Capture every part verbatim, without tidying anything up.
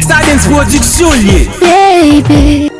Stardens Production l ye. Baby.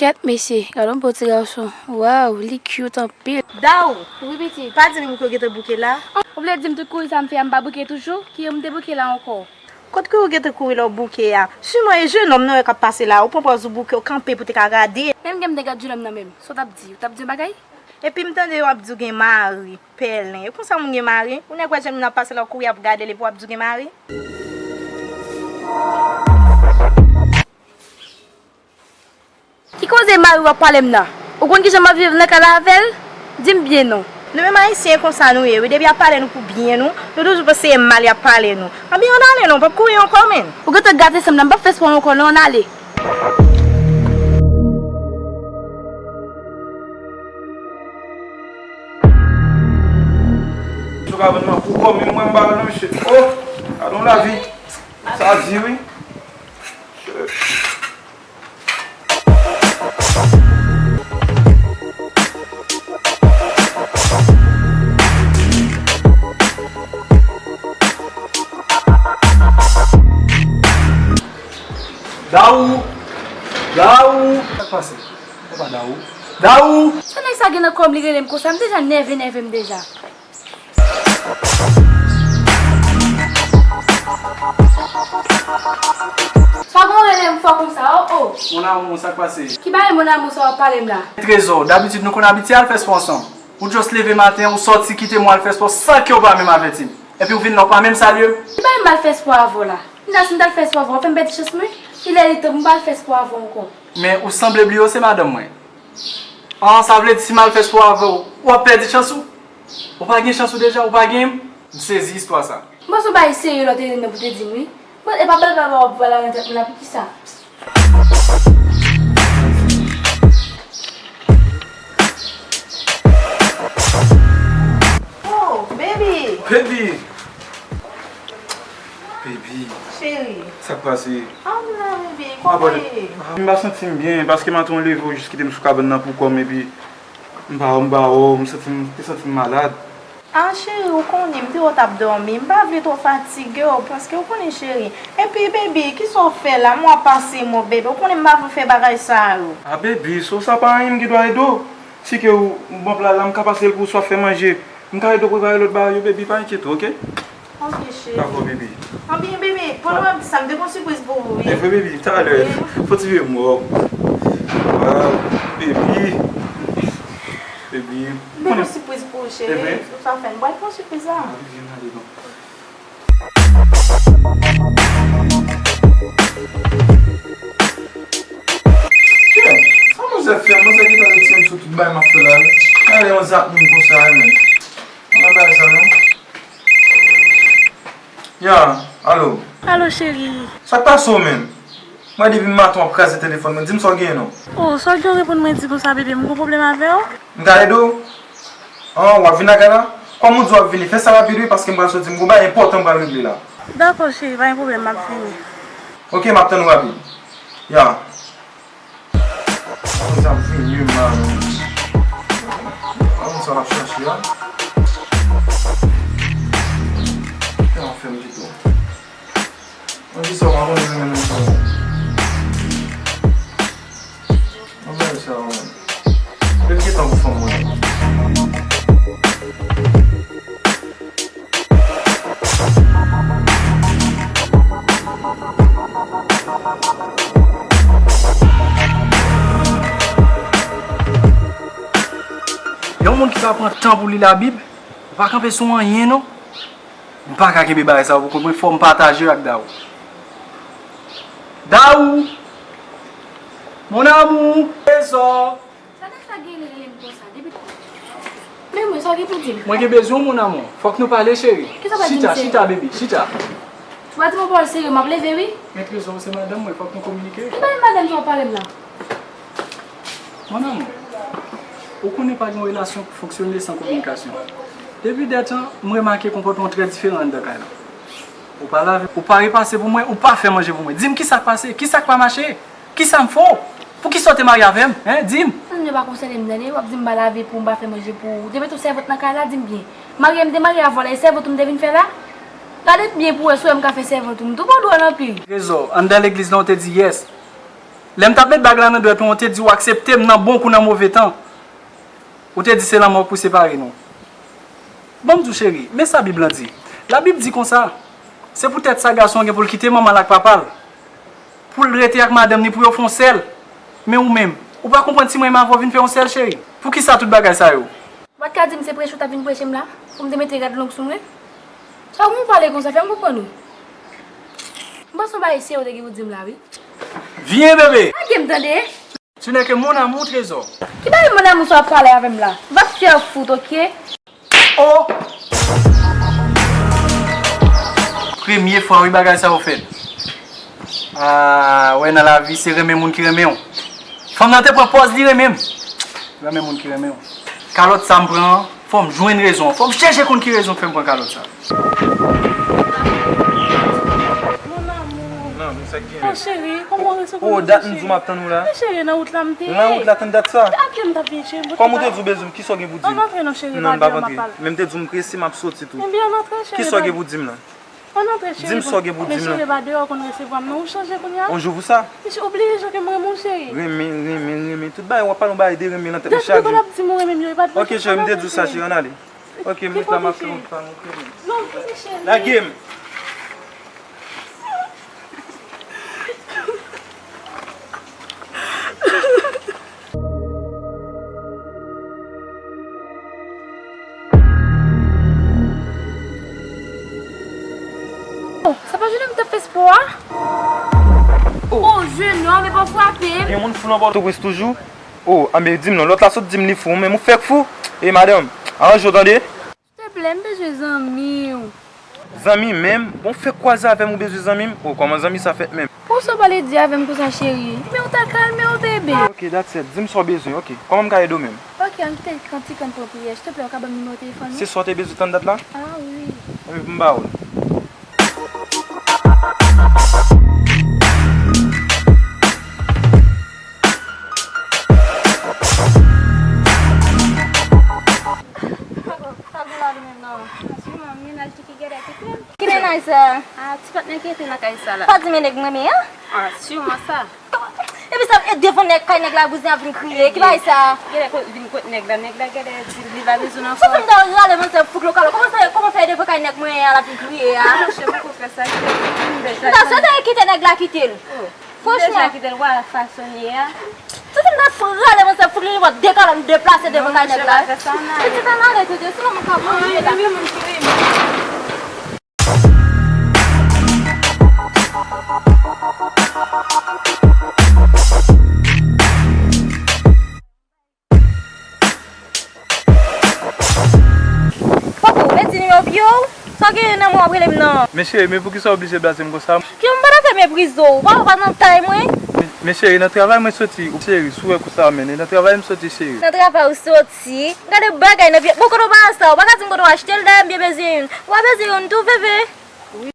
Kèt, mesye, gade yon bon ti gason. Waw, li cute anpil. Daou! Wi, pitit. Pa di m ke w gentan bouke la? Ou vle di m tout kouri sa m fè a, m pa bouke toujou? Ki yo m te bouke la ankò? Kot kouri w gentan kouri lè w bouke a? Siman e jenòm nan wè k ap pase la, ou pran pòz ou bouke, w kanpe pou te ka gade. Menm gen m te gad jenòm nan menm. Sa w t ap di? Ou t ap di yon bagay? Epi m tande yo ap di w gen mari, pèlen. E konsa moun gen mari? Ou nèk wè jenòm nan ap pase la, w kouri ap gade l epi w ap di w gen mari? Ki koze mari w ap pale m nan? Ou konn kijan m ap viv nan kay la avè l? Di m byen non. Nou menm Ayisyen e konsa nou ye wi, depi y ap pale nou pou byen nou, nou toujou panse e mal y ap pale nou. Anben ann ale non, m p ap kouri ankò menm. Ou gentan gate san m nan, m p ap fè espwa ankò non, ann ale. Sou kabann nan pou kò m, mwen m pa wè non mesye. Oh, gade yon lavi. Sa di wi. Daou! Daou! Sa k pase? Se pa Daou. Daou! Sa nèg sa gen nan kò m, li rele m konsa? M deja nève, nève m deja. Sa gon rele m fò konsa, oh, oh. Mon amour, sa k pase? Ki bagay mon amour sa w ap pale m la? Trezò, dabitid nou konn abitye al fè spò ansanm. Ou just leve maten, ou sòti kite mwen al fè spò san ke w pa menm avèti m. Epi ou vin la, ou pa menm salye m. Ki bagay m al fè spò avè w la? Kounya si m t al fè spò avè w, w ap fè m pèdi chans mwen? Kilè li tan pou m pa al fè spò avè w ankò? Men ou sanble bliye w se madanm mwen. An, sa vle di si m al fè spò avè w, w ap pèdi chans ou? Ou pa gen chans ou deja, ou pa gen m? M sezi istwa sa. M panse w bay serye lè w te rele m nan pou te di m wi. Bon, e pa bal bal w ap bal la nan tèt mwen la, poukisa? Oh, baby! Baby! Baby. Cheri. Sa k pase? Ah, m la, baby. Kòman w ye? Ah, m pa santi m byen, paske maten w leve, w jis kite m sou kabann nan pou kò m, epi m pa, m pa wè w, m santi m, te santi m malad. Ah, cheri, ou konnen, m te wè w t ap dòmi. M pa vle twò fatige w, paske ou konnen, cheri. Epi, baby, kisa w fè la? Mwa pase mò, baby. Ou konnen m pa vle w fè bagay sa yo. Ah, baby, so sa pa anyen, m gen dwa ede w. Si ke ou, ou ban pla la, m ka pase l pou w, swa fè manje. M ka ede w prepare lòt bagay yo, baby, pa enkyete w, oke? Oke, cheri. Dakò, baby. Anbyen, baby, pandan w ap di sa, m te gon sipriz pou ou, wi. E vre, baby, talè. Wi. Fò ti vye mò. Ah, baby. Baby. M te gon sipriz pou ou, cheri. E vre? Ou sa fè m. Bwè, pran sipriz la. Ah, baby, m ale non. Kè, sa manzè fè? Manzè gentan retire m sou tout bagay m ap fè la, wi. Gade yon zak moun konsa, wi, men. Mwen pa sa non. Ya, alo. Alo, cheri. Sa k pase w menm? Mwen depi maten w ap kraze telefòn mwen, di m sa w genyen non. Oh, sa w gen w reponn mwen di konsa, bebe, m gon pwoblèm avè w? M ka ede w? An, w ap vin lakay la? Kòm ou di w ap vini, fè sa rapid wi, paske m pral soti, m gon bagay enpòtan m pral regle la. Dakò, cheri, pa gen pwoblèm, m ap vini. Oke, m ap tann ou rapid. Ya. Moun sa ap vini menm la, non. A moun sa l ap chache a. Kè anfèm pito. Mwen di sa, w pa konnen menm, menm sa. Mwen bay sa, mwen. Lè l gentan pou fanm mwen. Yon moun ki ka pran tan pou li Labib, ou pa kanpe sou anyen non. M pa ka kenbe bagay sa pou kont mwen, fò m pataje ak Daou. Daou! Mon amour! Trezò! Sa nèg sa gen li rele m konsa? Depi Sa w gen pou di m? Mwen gen bezwen w, mon amour. Fòk nou pale, cheri. Kisa w pral di m, cheri? Chita, chita, baby, chita. Ou pral di m yon pawòl serye, m ap leve, wi. Men Trezò, se madanm mwen, fòk nou kominike. Ki bagay madanm sa w pale m la? Mon amour, ou konnen pa gen yon relasyon k fonksyone san kominikasyon. Depi dètan, m remake konpòtman w trè diferan anndan kay la. Ou pa lave, ou pa repase pou mwen, ou pa fè manje pou mwen. Di m kisa k pase, kisa k pa mache? Kisa m fè w? Poukisa w te marye avè m? Hein? Di m. Moun yo pa konsène m, tande. W ap di m pa lave pou w, m pa fè manje pou ou. Ou te mete yon sèvant nan kay la, di m byen. Marye m te marye avè w la, e sèvant ou m te vin fè la? Gade byen pou w wè si w wè m ka fè sèvant ou. M tou pa dwòl anpil. Trezò, anndan legliz la, w te di yes. Lè m t ap met bag la nan dwèt ou, w te di w aksepte m nan bon kou nan move tan. Ou te di se lanmò k pou separe nou. Ban m di w, cheri, men sa Bib lan di. Labib di konsa, se poutèt sa gason an gen pou l kite manman l ak papa l, pou l rete ak madanm ni, pou yo fè yon sèl. Men ou menm, ou pa konprann si mwen menm avè w vin fè yon sèl, cheri? Poukisa tout bagay sa yo? Ou pa t ka di m se preche w t ap vin preche m la, pou m te mete rad long sou mwen? Sa w konn pale konsa, fè m konprann ou. M panse yon bagay serye w te gen pou di m la, wi. Vyen, bebe! Lage m, tande! Tu n'es que mon amour, Trezò. Ki bagay mon amour sa w ap pale avè m la? Va te fè fout, oke? Oh! Premye fwa wi bagay sa yo fèt. Ah, wè nan lavi se renmen moun ki renmen w. Fanm nan te pran pòz li renmen m. Renmen moun ki renmen w. Kalòt sa m pran an, fò m jwenn rezon an. Fò m chèche konn ki rezon k fè m pran kalòt sa. Mon amour. Non, men sa k gen. Oh, cheri, kòman w rete konn... Oh, dat m di w m ap tann ou la. Men cheri, nan wout la m te ye. Nan wout la, tann dat sa. Atè m t ap vin, cheri. Kòman w te di w bezwen m, kisa w gen pou di m? Ann antre non, cheri. Non, m p ap antre. Men m te di w m prese, m ap soti tou. Ebyen, ann antre, cheri. Kisa w gen pou di m la? Ann antre, cheri. Di m sa w gen pou di m la. Men cheri, pa deyò w konn resevwa m non, ou chanje kounye a. On jou pou sa. Mesye, oblije jan ke m renmen w, cheri. Renmen, renmen, renmen. Tout bagay, w ap pale yon bagay de renmen nan tèt mwen chak jou. Dat m konn ap di m ou renmen m yo, e pa t... Ok, cheri, m te di w sa, cheri, ann ale. Ok, m ret la, m ap fè yon fanm, ok. Non, vini, cheri. Lage m. Oh, sa pa jounen m t ap fè spò a? Oh, jenòm, epa w frape m. Gen moun fou nan Pòtoprens toujou? Oh, anben di m non, lòt la sot di m li fou, men ou fèk fou. E madanm, aranje w tande. Silteplè, m bezwen zanmi w. Zanmi menm? Bon, fèk kwaze avè m, ou bezwen zanmi m? Oh, kòman zanmi sa fèt menm? Pou sa w pale di avè m konsa, cheri? Men ou ta kalme w, bebe. Ok, that's it. Di m sa w bezwen, ok. Kòman m ka ede w menm? Ok, ann kite kantik, ann pran priyè. Silteplè, ou ka ban m nimewo telefòn ou? Se sa w te bezwen tann dat la? Ah wi. Anben, pou m ba w l. Sa gen la li menm non. Siman, mennaj li ki genlè kite l. Ki mennaj sa? Ah, ti patnè ki rete nan kay sa la. Pa di men nèg mwen men an? Ah, siman sa. Epi sa, e devan nèg, kay nèg la, bouzen ap vin kriye. Ki bagay sa? Genlè ko-, vin kot nèg la, nèg la genlè di li pa bezwen nan... Sa fè m ta rale manzè fouk lokal. Kòman fè, kòman fè e devan kay nèg mwen an l ap vin kriye a? Ah, monchè, poko fè sa, kite l. M ta swete kite nèg la kite l. Oh. Franchman. Deja kite l, wè fason l ye a. Tout moun ap rale mwen se fout li, mwen dekalon, m deplase devan kay nèg la. Pitit an ale tande, sinon mwen ka manje la. Poko, ou pèdi nimewo pye w? Sa w genyen nan men w ap rele m nan? Men cheri, men poukisa w oblije blaze m konsa? Pye w m pa ta fè meprize w. Ou pa wè w pa nan tay mwen? Men, men cheri, nan travay mwen soti, cheri, si w wè kou sa a mennen, nan travay m soti, cheri. Nan travay ou soti? Gade bagay nan pye. Bon, kote w pa sa, ou pa ka di m kote w achte l, dayè m byen bezwen youn. Ou pa bezwen youn tou, bebe?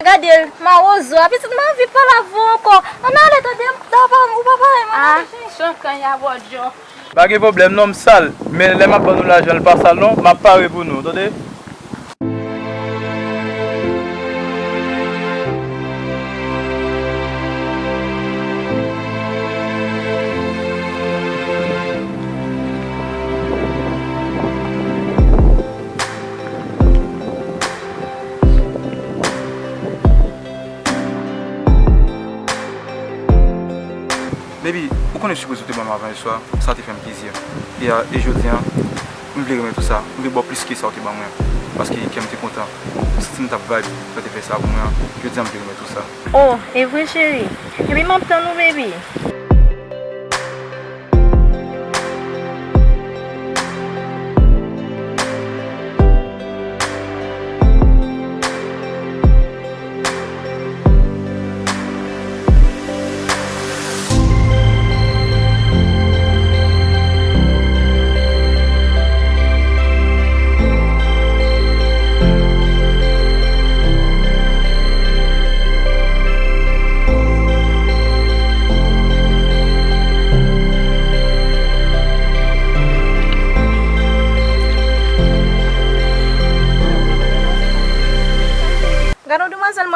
Gade l, mawozo a, pitit m anvi pale avè w ankò. Ann ale tande, m ta pa, ou pa pale mwen. Ah, chan kanya bòdjò. Pa gen pwoblèm non, m sal, men lè m ap ban nou lajan, l pa sal non, m ap pare pou nou, tande? Baby, ou konnen sipriz ou te ban m avan yè swa, sa te fè m plezi. E, a, e jodi a, m vle remèt ou sa. M vle ba w plis ke sa w te ban mwen an. Paske kè m te kontan. M santi m t ap vibe lè w te fè sa pou mwen an. Jodi a, m vle remèt ou sa. Oh, e vre, cheri? Ebyen, m ap tann ou, baby.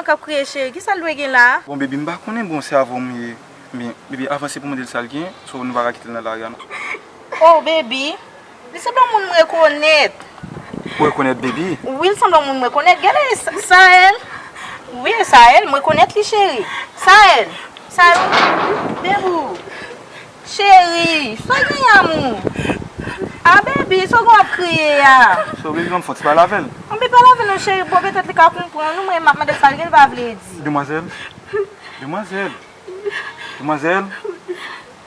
K ap kriye cheri, kisa l dwe gen la? Bon, baby, m pa konnen, bon, se avè w m ye. Men, baby, avanse pou mande l sa l gen, so nou pa ka kite l nan lari a, non. Oh, baby, li sanble yon moun m rekonèt. Ou rekonèt, baby? Wi, li sanble yon moun m rekonèt. Gade, Sa-, Saël. Wi, Saël, m rekonèt li, cheri. Saël, Saël, bebou. Cheri, sa w gen, amou? A, baby, sa w gen w ap kriye a? So, baby, ban m fon ti pale avè l. Ann pale avè l non, cheri, bon, petèt li ka konprann ou, mwen m ap mande l sa l gen, li pa vle di. Demwazèl, demwazèl, demwazèl,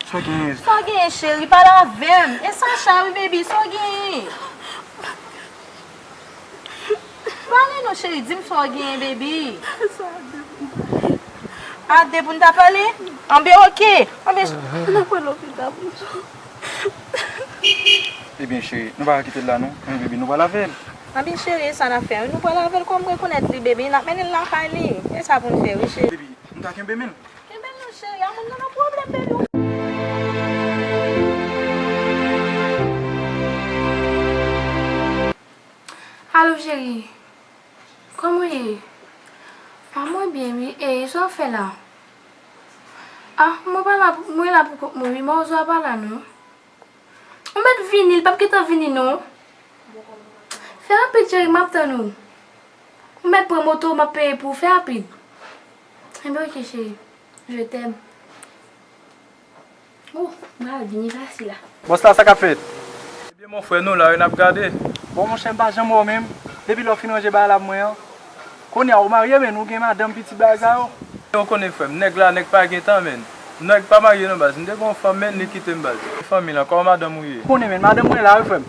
sa w gen? Sa w gen, cheri, pale avè m. E Sacha, wi, baby, sa w gen? Pale non, cheri, di m sa w genyen, baby. Sa a de pou n ta pale. A, de pou n ta pale? Anben, oke. Anben, n ap wè lopital pou sa. Ebyen, cheri, nou pa ka kite l la, non. Men, baby, nou pral avè l. Anben, cheri, e sa n ap fè, wi. Nou pral avè l, kòm m rekonèt li, baby. N ap mennen l lakay li. E sa pou n fè, wi, cheri. Baby, nou ta kenbe men l. Kenbe l non, cheri, a moun nan nan pwoblèm, baby. Alo, cheri. Kòman w ye? A, mwen byen, wi. E, sa w ap fè la? A, mwen pa la pou, mwen la pou kont mwen, wi. Mawozo a pa la, non. Ou mèt vini, li p ap gentan vini, non. Fè rapid, cheri, m ap tann ou. Ou mèt pran moto, m ap peye pou ou. Fè rapid. Enben, oke, cheri. Je t'aime. Oh, m pral vini fasil la. Bòs la, sa k ap fèt? Ebyen, mon frè, nou la, wi, n ap gade. Bon, monchè, m pa janm wè w menm. Depi lè w fin ranje bagay la pou mwen an. Kounye a, ou marye, men ou gen madanm, pitit, bagay sa yo. Ou konnen, frè m, nèg la, nèg pa gen tan, men. Nèg pa marye, non, baz. M te gen yon fanm, men li kite m, baz. Fanmi lan, kòman madanm ou ye? Ou konnen, men, madanm mwen la, wi, frè m.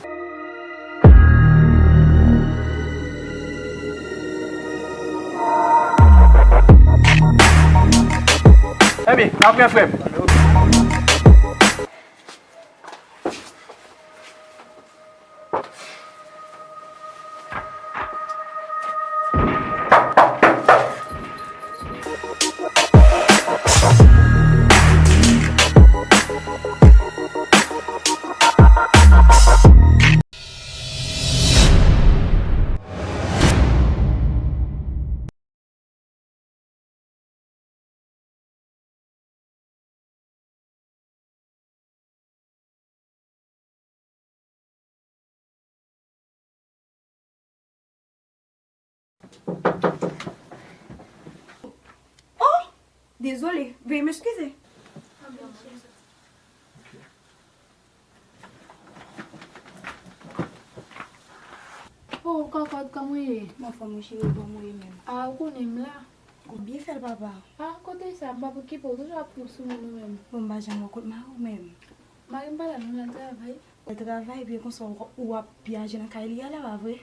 Ebyen, apre, frè m. Oh! Dezole, veuillez m'excuser. Oh, kòkòt, kòman w ye? M anfòm wi cheri, kòman w ye menm? A, ou konnen m la. Ou byen fè l, papa. A, kote sa? M p ap okipe w, toujou ap sou moun ou menm. Bon, m pa janm wè w kot mari w menm. Mari m pa la non, l al travay. Al travay, byen konsa w, w ap pyaje nan kay li a la, pa vre?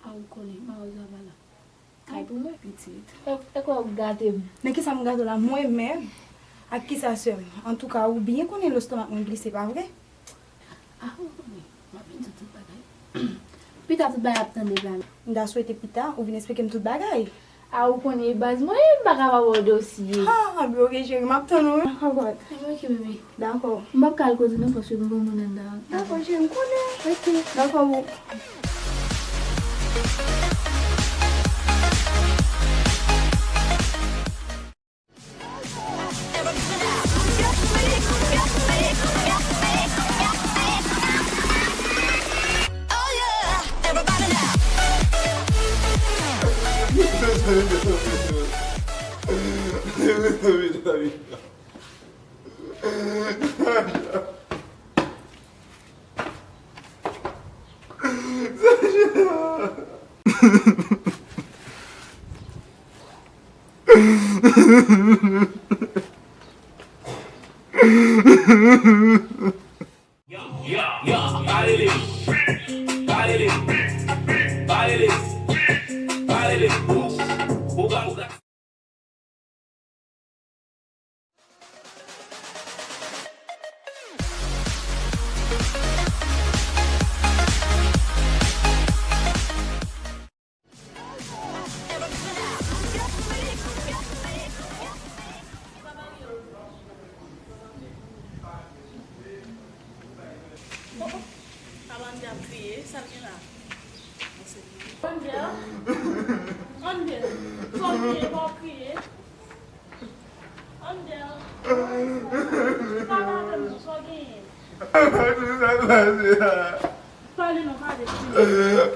A, ou konnen, mawozo a pa la. Kay pou mwen? Pitit. E, e kwè ou gate m? Men kisa m gate w la? Mwen menm? Ak kisa sè m? Antouka, ou byen konnen lestomak mwen glise, pa vre? A, ou konnen. M ap vin di w tout bagay. Pita tout bagay ap tande la. M ta swete pita, ou vin esplike m tout bagay. A, ou konnen e baz mwen, m pa ka pa ba w dosye. Ha, bloke cheri, m ap tann ou wi. Dakò, bòt. Enben, oke, bebe. Dakò. M p ap ka al kote non, paske m gen yon moun anndan. Dakò, cheri, m konnen. Oke. Dakò, boo. Sa l gen la? Andel? Andel? Sa w gen? Pa w kriye? Andel? Pale avè m non, sa w genyen? Sa k pase la? Pale non, pale.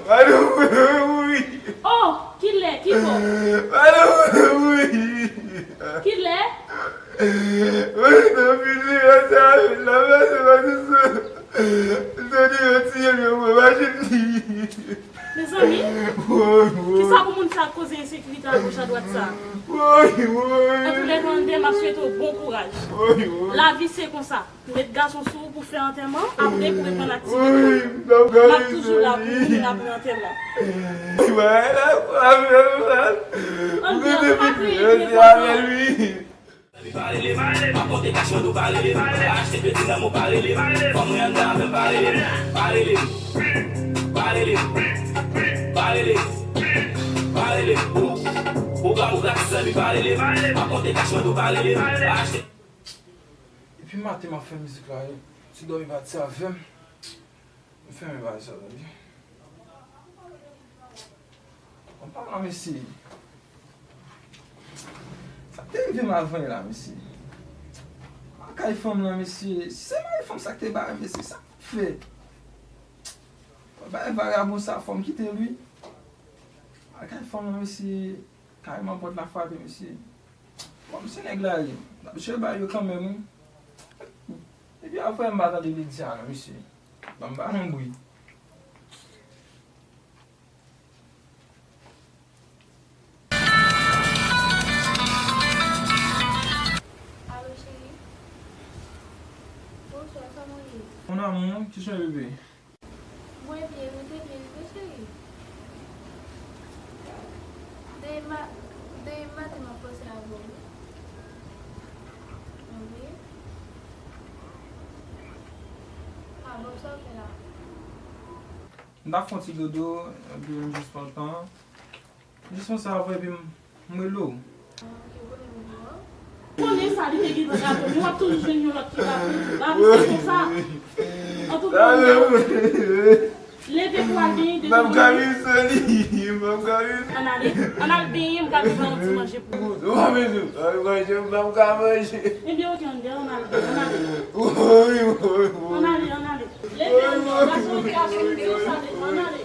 Madanm mwen mouri. Oh, kilè? Kibò? Madanm mwen mouri. Kilè? Mwen nan fini, mwen sa, la pase pa sou sou. Tony yo tiye m, yo pran machin li. Mezanmi, kisa pou moun sa koze ensekirite a goch a dwat sa? Woy, woy. Antoulèka, Andel, m ap swete w bon kouraj. Woy, woy. Lavi se konsa. Met gason sou ou pou fè antèman, apre pou reprann aktivite. Woy, m ap toujou la pou moun apre antèman. Woy, woy, woy. Andel, pa kriye, pa kriye. Pale, pale, pa konte kach mwen, nou pale, pale, achte kredi nan mwen, pale, pale, fanm mwen anndan avè m, pale, pale, pale, pale, pale, pale, ou, ou ka, ou ka, ti zanmi, pale, pale, pa konte kach mwen, nou pale, pale, achte. Epi maten m ap fè mizik la, ti dòmi pati avè m. M fèmen bagay sa, tande. Ann pale la, mesye. Sa k te rive m avan la, mesye. Al kay fanm lan, mesye. Si se mari fanm sa k te bare m, mesye, sa k fè? Bay vagabon sa, fò m kite l, wi. Al kay fanm lan, mesye. Kareman pòt la frape, mesye. Bon, se nèg la ye. N ap chèche bagay yo kanmenm, wi. Epi apre, m pa tande li di a non, mesye. Ban m pa yon bri. Alo, cheri. Bonswa, kòman w ye? Mon amour, kijan w ye, bebe? Mwen byen, mwen te byen rive, cheri. Depi ma-, depi maten m ap panse avè w, wi. Mwen byen. A bon, sa w fè la? M t ap fè yon ti dodo, epi m jis pran tan. Jis panse avè w epi m, m rele w. Konnen sa, li te gentan gate w, men w ap toujou jwenn yon lòt ki gate w. Lavi se konsa. Antouka, leve pou al benyen, depi w rive. Ann ale, ann al benyen, m ka prepare yon ti manje pou ou. Ou pa bezwen manje, m p ap ka manje. Ebyen, oke, ann ale, ann ale. Ann ale, ann ale. Leve, ann ale. Gason, gason, gason, ann ale.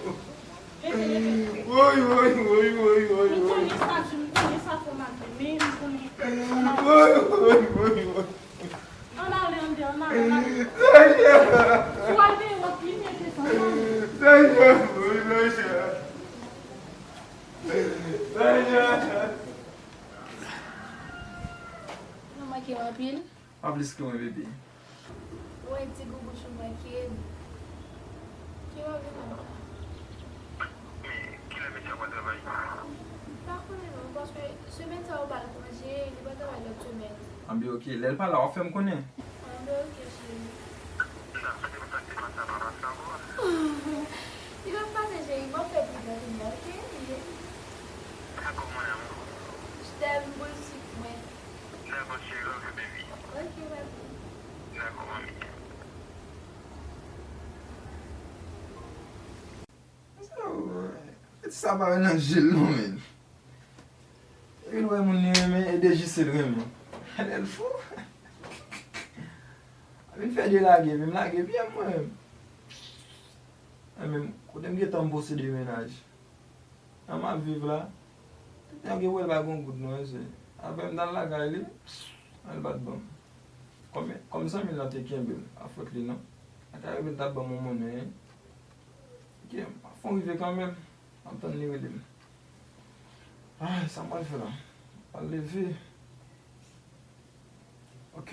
Leve, leve. Woy, woy, woy, woy, woy, woy. M konnen estati, m konnen sa fò m ale, men m konnen. Woy, woy, woy, woy. Ann ale, ann ale, ann ale, ann ale. Sachè! Si w al dèyè, w ap pi enteresan, ann ale. Sachè! Woy, Sachè! Sachè! Nou manke m anpil. Pa plis ke mwen, bebe. Woy, ti gougouch ou manke m. Ki w ap vin la? Men, kilè mesye a pral travay? M pa konnen non, paske semèn sa yo ba l konje, li pral travay lòt semèn. Anben, oke, lè l pa la, w ap fè m konnen. Anben, oke, cheri. Sa, sa te, sa te pase a pa pase ankò. Li p ap pase, cheri, m ap fè pli gran kounye a, oke? Dakò, mon amour. Je t'aime, boul sik mwen. Dakò, cheri, love you, baby. Ok, papi. Dakò, manmi. Sa, w wè, sa pa nan je l non, men. Epi l wè moun li renmen, e de J C l renmen. Lè l fou. Vin fè de lage, vin lage byen mwen menm. Mwen menm, kote m gentan m posede mennaj. Jan m ap viv la, tout nèg yo wè l pa gen yon goud non, mesye. Apre m t al lakay li, l pa t ban m. Kòm, kòm zanmi l lan te kenbe m, pa fòt li non. Lakay li, l t ap ban m yon monnen. Ok, m ap fè yon rive kanmenm. M ap tann li rele m. Ay, sa m pral fè la? M pral leve. Ok.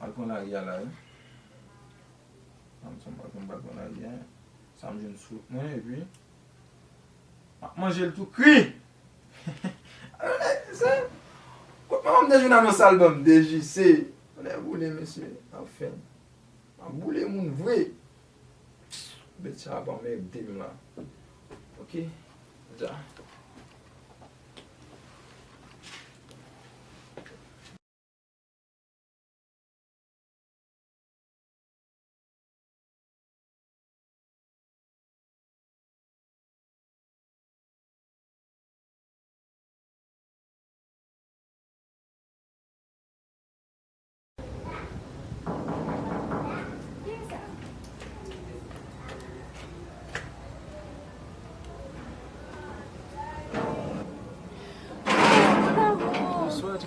Al pran lari a la, wi. Sa m sanble m pral pran lari a. Sa m jwenn sou mwen, epi m ap manje l tou kri. Sa, kot manman m te jwenn annons album D J C? Lè boule, mesye, anfen. M ap boule moun vre. Bèt sa ap anmède m la. Ok. Dja.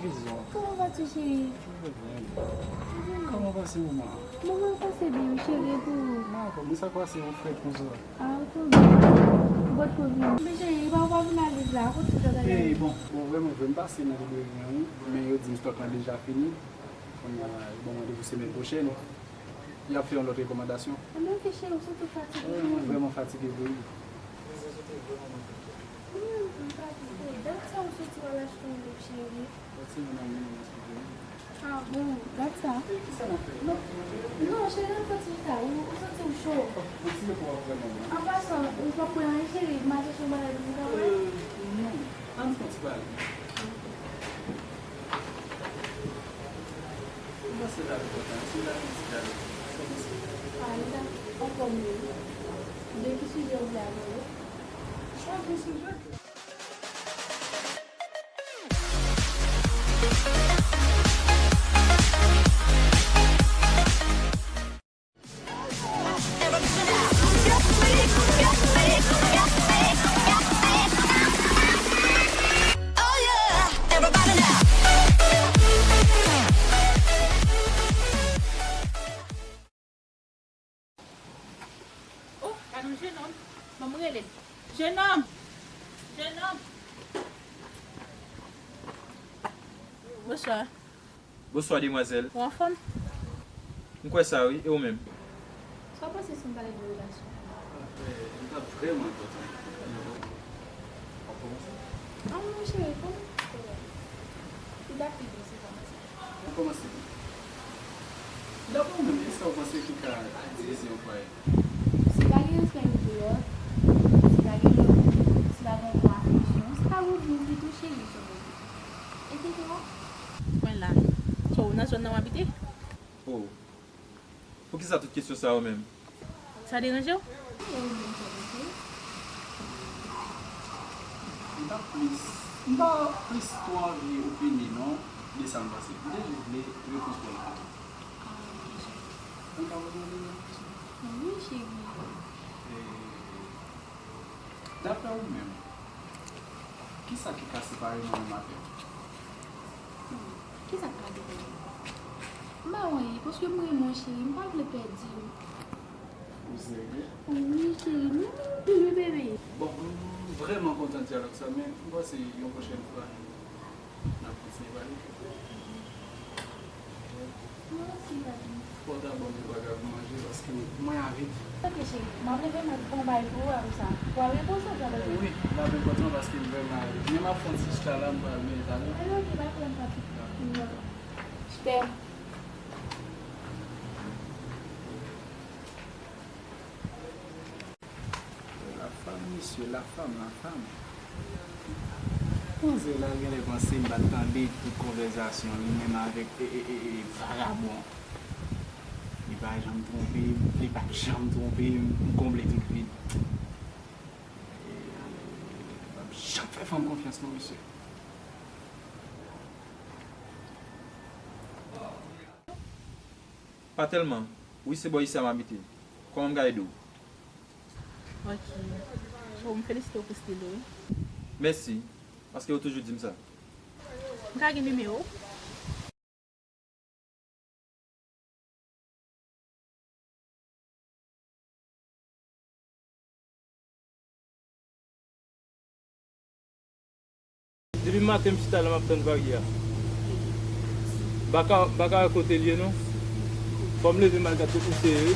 Kòman vas-tu, cheri? Kòman pase moman an? Moman an pase byen, wi, cheri, e pou ou? Ah, kòman sa k pase, ou frèt konsa? Ah, ou tonbe. Ou pa t ko vini. Men cheri, ou pa, ou pa vin a legliz la, kote ou t ap ale? Ey, bon, bon, vrèman vre, m pase nan libreri an, wi. Men yo di m stòk lan deja fini. Kounye a, yo ban m randevou semèn pwochèn. Y ap fè yon lòt rekòmandasyon. Anben, oke, cheri, ou santi w fatige. Wi, mwen vrèman fatige vre, wi. Mwen menm tou, m fatige. Dat sa ou soti w al achte yon liv, cheri? Yon timoun an menm, m esplike w. Ah, bon, dat sa. E kisa n ap fè? Non, non, cheri, ann fè ti chita. Ou, ou santi w cho. Yon ti repo w ap pran non, mwen. An pasan, ou p ap pran anyen, cheri. M al chèche yon bagay pou nou ka pran. Euh, non. Ann fè yon ti pale. Ou panse l ap enpòtan, si l ap yon ti gade, sa w panse? Ah, li t ap ankò mye, wi. De ki sijè ou vle abòde? Chwazi yon sijè. Oh, gad yon jenòm. Ban m rele l. Jenòm! Jenòm! Bonswa. Bonswa, demwazèl. Ou anfòm? M kwè sa, wi. E ou menm? Sa w panse si m pale de relasyon? Eh, m t ap vrèman kontan. W ap kòmanse? Ah, non, cheri, kòmanse. Li t ap pi byen si w kòmanse. Ou kòmanse. Daprè w menm, kisa w panse ki ka divize yon fwaye? Si pa gen respè youn pou lòt, si pa gen love, si pa gen yon bon afeksyon, se pa gwo byen pito, cheri, sou mwen. E poukisa? Mwen la. So, ou nan zòn nan w abite? Oh. Poukisa tout kesyon sa yo menm? Sa deranje w? M pa plis, m pa plis twò anvi opine non de sa m panse. M te jis vle repons pou l. Mwen ka poze w dezam kesyon? Wi, cheri. E, daprè ou menm, kisa ki ka separe mwen menm avè w? Hmm, kisa k ka separe nou? M pa wè anyen, paske m renmen w, cheri, m pa vle pèdi w. Ou serye? Wi, cheri, m renmen w anpil, wi, bebe. Bon, m vrèman kontan dyalòg sa, men m panse yon pwochèn fwa, n ap kontinye pale. Mèsi, papi. Fò w ta ban m yon bagay pou manje, paske mwen avèk. Ok, cheri. M ap leve, m ap pran bagay pou ou, apre sa. W a repoze, w a repoze. Wi, l ap enpòtan paske m vrèman avèk. Men m ap fè yon ti chita la, m pral mete talè. Alè, ok, pa pwoblèm, papi. Dakò. Super. La femme, messieurs, la femme, la femme. Manzè la genlè panse m pa t tande tout konvèzasyon li menm avèk, e, e, e, e, vagabon. Li pa janm twonpe m, li p ap janm twonpe m, m konble tout vid. E, m p ap janm fè fanm konfyans non, mesye. Pa tèlman. Wi, se bò isi a m abite. Kòman m ka ede w? Ok. So, m felisite w pou stil ou, wi. Mèsi, paske ou toujou di m sa. M ka gen nimewo w? Depi maten m chita la m ap tann Varya. M pa ka, m pa ka wè kote l ye non. Fò m leve m al gad kot misye ye wi.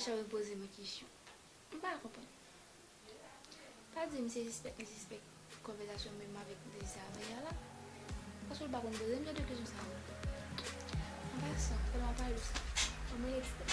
Cheri poze mwen kesyon. M pa konprann. Pa di m se sispèk li sispèk konvèsasyon menm avèk Désiré a la. Paske l pa konn poze m jan de kesyon sa yo. An pasan, fò m ap pale w sa. Anmwey, ekstra.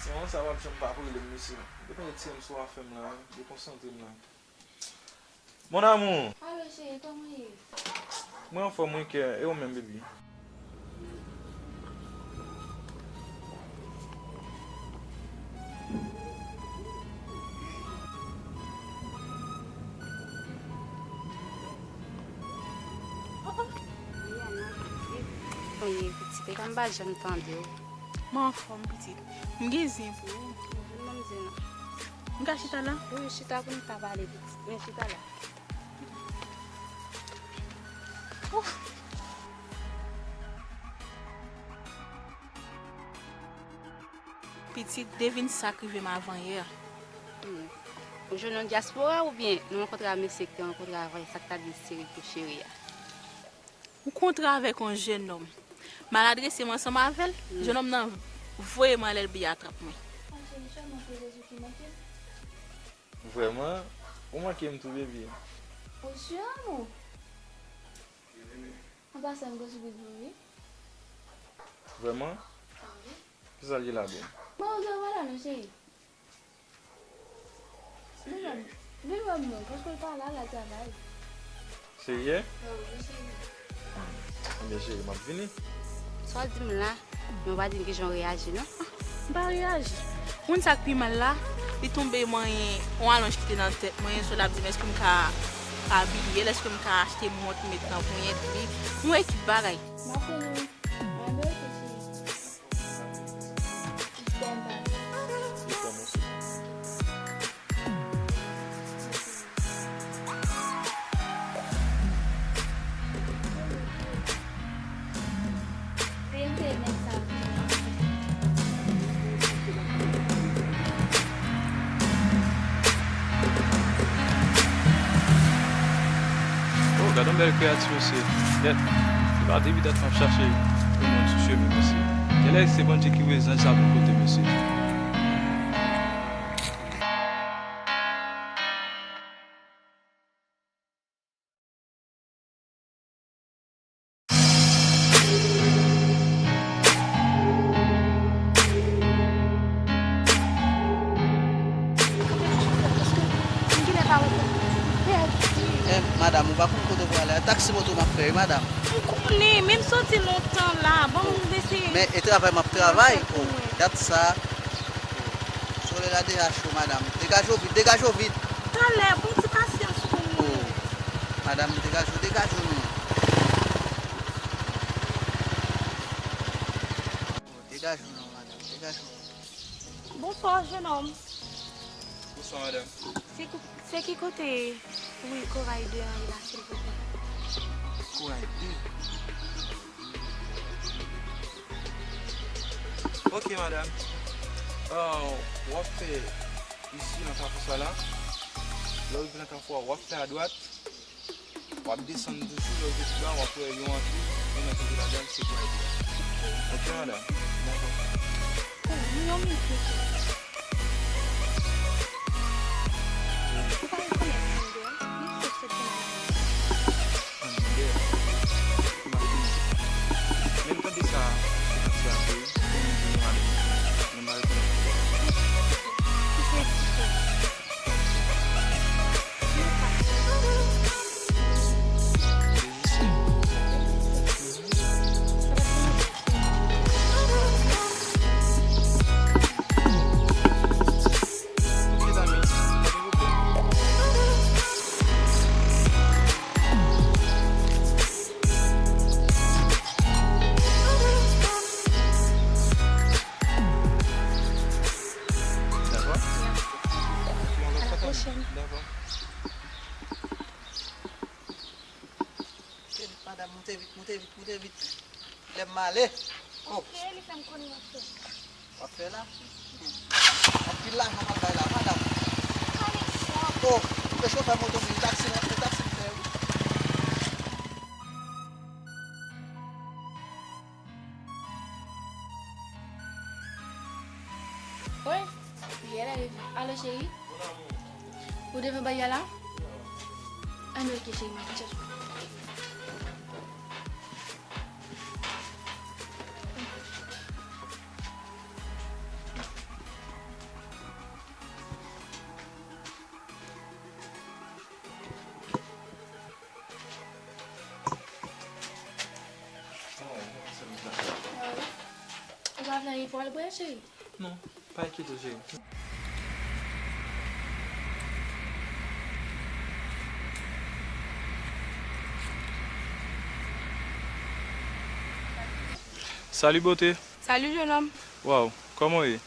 Timoun sa p ap janm pa rele m, mesye. Depi retire m sou afè m la, dekonsantre m la. Mon amour! Alo, cheri, kòman w ye? Mwen anfòm, wi, kè. E ou menm, baby? Kòman w ye, pitit? E kòm m pa janm tande w. Mwen anfòm, pitit. M gen zen pou ou. Mwen menm zen an. M ka chita la? Wi, chita pou n ka pale, pitit. Men chita la. Ouf! Pitit, devine sa k rive m avanyè. Hmm. Ou jwenn nan dyaspora oubyen nou rankontre a mesye ki te rankontre avanyè, sa k ta di seri pou cheri a? Ou kontre avèk yon jennonm. M al adrese m ansanm avè l, jennonm nan voye m anlè l, byen atrap mwen. Vrèman, ou manke m tou, baby. Ou si, amou? An pasan, m gen soupri pou ou, wi. Vrèman? Wi. Kisa l ye ladan l? Bon, ou gen wè la non, cheri. Li menm, li menm non, paske l pa la, l al travay. Serye? Wi, wi, cheri. Ebyen, cheri, m ap vini. Sa w di m la, men w pa di m kijan w reyaji, non? M pa reyaji. Ou konn sa k pi mal la? Li tonbe manyen yon alonj ki te nan tèt mwen, so l ap di m èske m ka abiye l, èske m ka achte mont met nan ponyèt li. Yon ekip bagay. M ap vini, wi. Mwen byen, ok, cheri. Oh, gad yon bèl kreyati, mesye. Gèt, se pa depi dat m ap chache yon moun sou chemen, mesye. Genlè se Bondye ki voye zanj sa pou kote, mesye. Eh, madanm, ou pa konn kote w prale a? Taksi moto m ap fè, wi, madanm. M konnen, men m soti lontan la. Ban m eseye. Men e travay m ap travay. Oh, dat sa. Solèy la deja cho, madanm. Degaje w vit, degaje w vit. Talè, pran ti pasyans pou mwen. Oh, madanm, degaje w, degaje w non. Degaje w non, madanm, degaje w. Bonswa, jennonm. Bonswa, madanm. Se kou-, se ki kote wi, Koray de an ye la, silvouplè? Koray de? Ok, madanm. Ah, w ap fè isi nan kafou sa la. Lè w rive nan kafou a, w ap fè adwat. W ap desann toujou, lè w rive pi ba, w ap wè yon antre, yon nèg kanpe ladan l, se pwayè a. Ok, madanm? Dakò. Oh, nou yon minit, mesye. Ou pa rekonèt moun de a? Li se sèt nan. An dèyè. Ou pa konnen. Men tande sa, se pati a tou, pou moun di nou ale. Men m pa rekonèt moun de a. Ki se ki se? Dakò? Mersi. A la pwochèn. Dakò. Moute vit, madanm, moute vit, moute vit, moute vit. Lè m ale. Oh. Ok, li fè m konnen w ap fè. W ap fè la? Hmm. Anpil lajan w ap bay la, madanm. Oh, se chofè moto, se taksi, se taksi m fè, wi. Wi, li la, li la. Alo, cheri. Ou devan bagay la? Ann, ok, cheri, m ap chache. Ou pa vle anyen pou al bwè, cheri? Non, pa enkyete w, cheri. Salut, beauté. Salut, jeune homme. Waw, kòman w ye?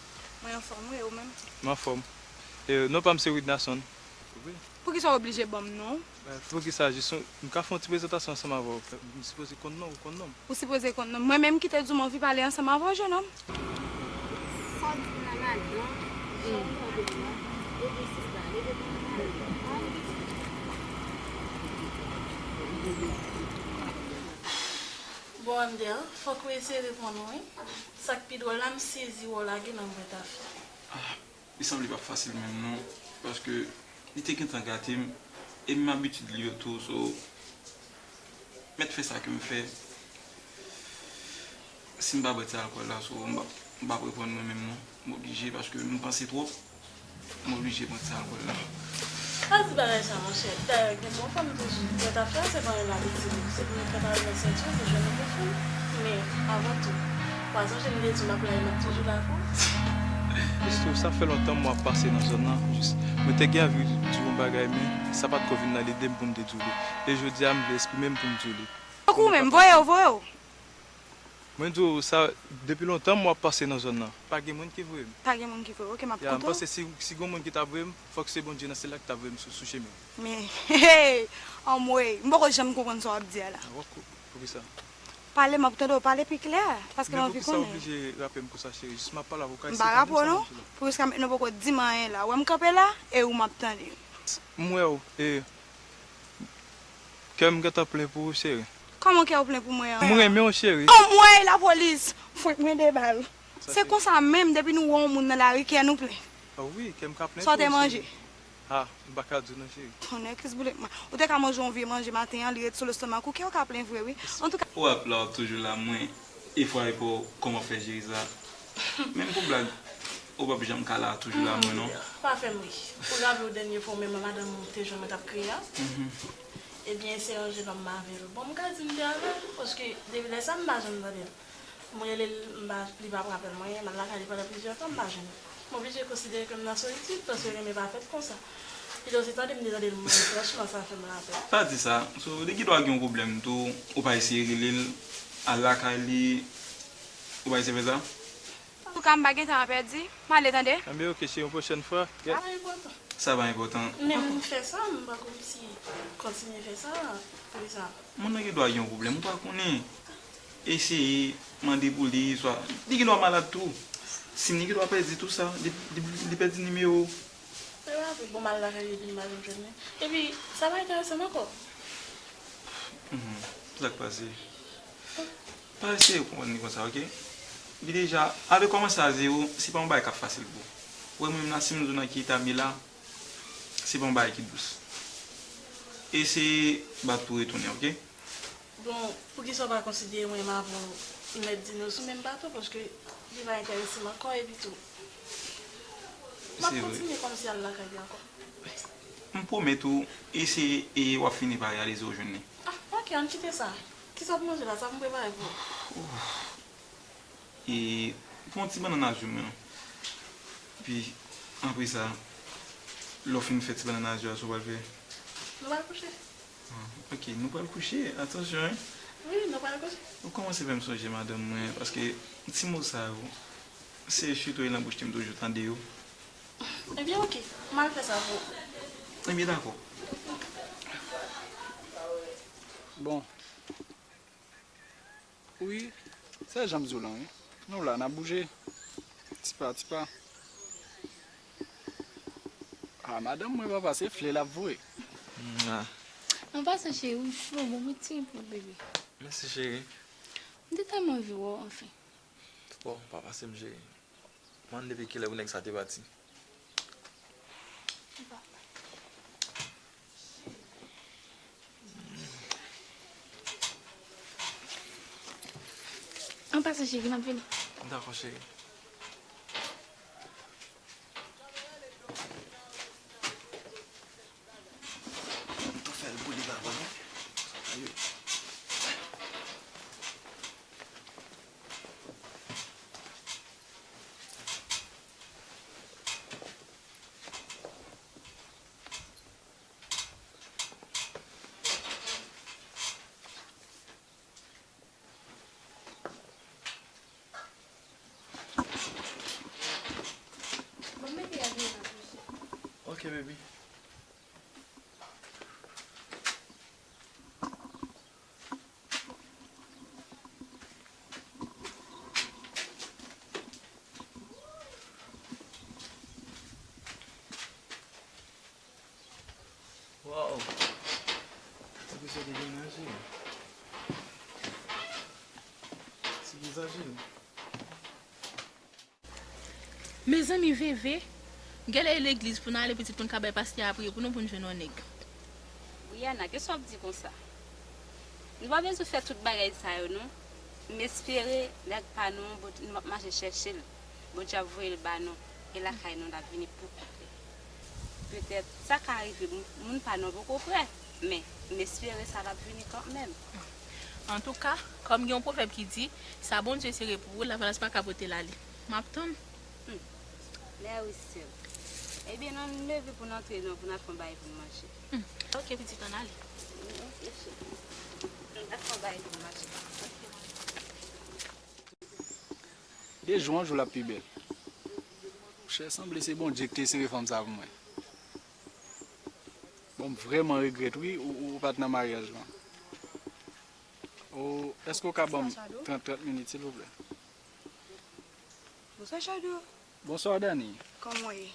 Mwen anfòm, wi, ou menm? M anfòm. E, non pa m se Widnason. Wi. Poukisa w oblije ban m non w? Ben, poukisa jis, m ka fè yon ti prezantasyon ansanm avè w. M sipoze konn non w, ou konn non m? Ou sipoze konn non m. Mwen menm ki te di w m anvi pale ansanm avè w, jeune homme. Sa w di la ladan, jan w tande m nan, epi sista, leve pou nou ale. Bon, Amder, fòk ou eseye reponn wi. Sa k pi dwòl la, m sezi wè w lage nan bwèt afè. Ah, li sanble p ap fasil menm non, paske li te gentan gate m, e m abitid li yo tou, so, mèt fè sa ke m fè. Si m pa bwè ti alkòl la, so, m p ap, m p ap reponn mwen menm non. M oblije, paske m panse twòp, m oblije pran ti alkòl la. Pa di bagay sa, monchè. Dayè, gen bon fanm toujou. Bwèt afè a, se pa yon labitid. Se pou nou fè pale nan senti w, pou jwenn yon bon fanm. Men, avan tou, pa sonje m te di w m ap la e m ap toujou la pou ou. Jis tou, sa fè lontan mwen ap pase nan zòn nan. Jis, mwen te gen anvi di w yon bagay, men sa pa t ko vin nan lide m pou m te di w li. E jodi a, m vle eksprime m pou m di w li. Tankou ou menm, voye w, voye w. Mwen di w sa, depi lontan mwen ap pase nan zòn nan. Pa gen moun ki voye m. Pa gen moun ki voye w, ok, m ap koute w. Ya, m panse si, si gen moun ki ta voye m, fòk se Bondye nan syèl la ki ta voye m sou, sou chemen. Men, hey, anmwey, m poko janm konprann sa w ap di a la. Ah, w ap kou-, poukisa? Pale, m ap tande w pale pi klè, paske m anvi konnen. Men poukisa w oblije rape m konsa, cheri? Jis m ap pale avè w, ka eseye konprann sa m ap di la. Pou jiska mentnan, w poko di m anyen la. Ou wè m kanpe la, e ou m ap tande. M wè w, e, Kè m gentan plen pou ou, cheri. Kòman kè w plen pou mwen an? M renmen w, cheri. Anmwey, lapolis! Fwenk mwen de bal. Se konsa menm, depi nou wè yon moun nan lari, kè nou plen. Ah wi, kè m ka plen pou ou, cheri. Sa w te manje? Ah, m pa ka di w non, cheri. Tonnè, kis boulèt mwen. Ou te ka manje yon vye manje maten an, li ret sou lestomak ou, kè w ka plen vre, wi. Antouka. W ap la, w ap toujou la, mwen. E fwa e pa w, kòman w fè jere sa? Menm pou blag, ou p ap janm ka la toujou la, mwen non. Pa fè m ri. Ou raple w dènye fwa ou menm ak madanm ou te jwenn mwen t ap kriye a? Ebyen, se yon jenòm m avè l. Bon, m ka di m te avè l, paske depi lè sa m pa janm tande l. M rele l, m pa, li p ap rapèl mwen, m al lakay li pandan plizyè tan, m pa jwenn li. M oblije konsidere ke m nan solitid, paske renmen pa fèt konsa. Pito se tande m te tande l mouri, franchman, sa fè m lapèn. Pa di sa. So, li gen dwa gen yon pwoblèm tou, ou pa eseye rele l, al lakay li, ou pa eseye fè sa? Antouka, m pa gen tan a pèdi, m ale tande. Enben, ok, cheri, yon pwochèn fwa. Sa pa enpòtan. Sa pa enpòtan. Men m fè sa, m pa kòmsi kontinye fè sa, poukisa? Moun nan gen dwa gen yon pwoblèm, ou pa konnen. Eseye mande pou li, swa li gen dwa malad tou. Sim li gen dwa pèdi tou sa, li, li, li pèdi nimewo. Se pa vre, bon, m al lakay li epi m pa janm jwenn li. Epi, sa pa enterese m ankò. Mhm. Sa k pase? Pa eseye konprann li konsa, oke? Li deja, ale kòmanse a zewo, se pa yon bagay k ap fasil pou ou. Ou wè mwen menm la, si m di w nan ki eta m ye la, se pa yon bagay ki dous. Eseye bat pou retounen, oke? Bon, poukisa w pa konsidere mwen menm avè w, mèt di nou sou menm bato, paske li pa enterese m ankò, epi tou, m ap kontinye kòmsi al lakay li ankò. M pwomèt ou, eseye e w ap fini pa reyalize w jwenn li. Ah, ok, ann kite sa. Kisa w ap manje la? Sa pou m prepare pou ou. E pran ti bannann a jus mwen an. Epi, apre sa, lè w fin fè ti bannann a jus a, sa w pral fè? Nou pral kouche. Ah, ok, nou pral kouche. Atansyon, wi. Wi, nou pral kouche. Ou kòmanse fè m sonje madanm mwen, paske ti mo sa yo, se chito yo nan bouch li m toujou tande yo. Ebyen, ok, m al fè sa pou ou. Ebyen, dakò. Bon. Wi, se jan m di w lan, wi. Nou la, n ap bouje. Tipa, tipa. Ah, madanm mwen, papa, se flè l ap voye. Mwa. An pasan, cheri, ou cho, bon, mete yon pil, bebe. Mèsi, cheri. M te tèlman anvi wè w, anfen. Bon, pa pase m, cheri. Mande depi kilè pou nèg sa te pati. An pasan, cheri, m ap vini. Dakò, cheri. Tou fè l boule ba mwen. Ayo. Bon, mete a byen nan tou, cheri. Ok, baby. Waw! Ti pis yo te byen aji. Ti pis aji. Mezanmi, Veve, genlè e legliz pou n ale pitit pou n ka bay pastè a priye pou nou, pou n jwenn yon nèg. Brianna, kisa w ap di konsa? Nou pa bezwen fè tout bagay sa yo, non. M espere nèg pa nou an, Bondye, nou p ap mache chèche l. Bondye ap voye l ba nou, e lakay nou l ap vini pou kont li. Petèt, sa ka rive, moun, moun pa nou an poko prè, men m espere sa l ap vini kanmenm. Antouka, kòm gen yon pwovèb ki di, sa Bondye sere pou ou, lavalas pa ka pote l ale. M ap tann. Hmm. Mèsi, sè m. Ebyen, ann leve pou n antre, non, pou n al fè yon bagay pou n manje. Hmm. Ok, pitit, ann ale. Ok, cheri. N ap fè yon bagay pou n manje. De jou an jou l ap pi bèl. Monchè, sanble se Bondye ki te sere fanm sa pou mwen. Bon, m vrèman regrèt, wi, ou, ou pa t nan maryaj lan. O, èske w ka ban m trant, trant minit, silvouplè? Bonswa, Chado. Bonswa, Dani. Kòman w ye?